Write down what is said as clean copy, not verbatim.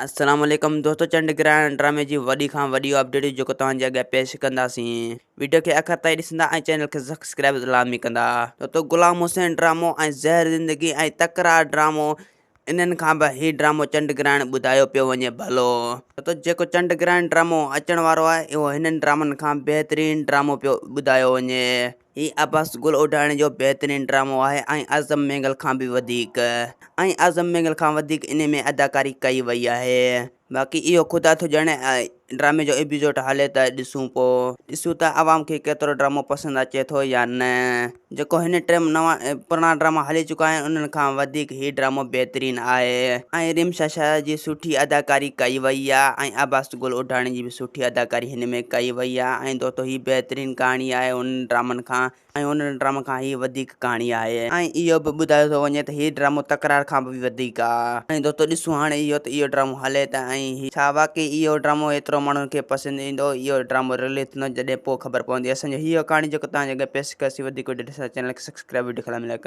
السلام عليڪم دوستو چنڊ گرهڻ ڊرامي جي وڏي کان وڏي اپڊيٽ جيڪو توهان جي اڳيان پيش ڪنداسين ويڊيو کي آخر تائين ڏسندا ۽ چينل کي سبسڪرائب لازمي ڪندا دوستو غلام حسين ڊرامو ۽ زهر زندگي ۽ تڪرار ڊرامو انهن کان به هي ڊرامو چنڊ گرهڻ ٻڌايو پيو وڃي ڀلو دوستو جيڪو چنڊ گرهڻ ڊرامو اچڻ وارو آهي اهو هنن ڊرامن کان بهترين ڊرامو پيو ٻڌايو وڃي هي عباس گل اوڍاڻي جو بهترين ڊرامو آهي ۽ اعظم مينگل کان به وڌيڪ ۽ اعظم مينگل کان وڌيڪ انهي ۾ اداڪاري ڪئي وئي آهي باقي اهو خدا ٿو ڄاڻي ڊرامي جو ايپيسوڊ هلي ته ڏسون پو ڏسون ته عوام کي ڪيترو ڊرامو پسند اچي ٿو يا نه جيڪو هن ٽيم نوان پراڻا ڊراما هلي چڪا آهن انهن کان وڌيڪ هي ڊرامو بهترين آهي ۽ رمشا شاهه جي سٺي اداڪاري ڪئي وئي آهي ۽ عباس گل اوڍاڻي جي به سٺي اداڪاري هن ۾ ڪئي وئي آهي ۽ دوستو هي بهترين ڪهاڻي آهي انهن ڊرامن کان ۽ انهن ڊرامن کان هي وڌيڪ ڪهاڻي آهي ۽ اهو به ٻڌايو ٿو وڃي ته هي ڊرامو تڪرار کان به وڌيڪ آهي ۽ دوستو ڏسون هاڻي اهو ته اهو ڊرامو هلي ته ۽ هي ڇا واقعي اهو ڊرامو ايترو ماڻهن کي پسند ايندو اهو ڊرامو رليز ٿيندو جڏهن پوء خبر پوندي اسان جو هيء ڪهاڻي جيڪو توهان جي اڳيان پيش ڪيوسين وڌيڪ وڊيو ڏسڻ لاء چينل کي سبسڪرائب وڊيو کي لائڪ.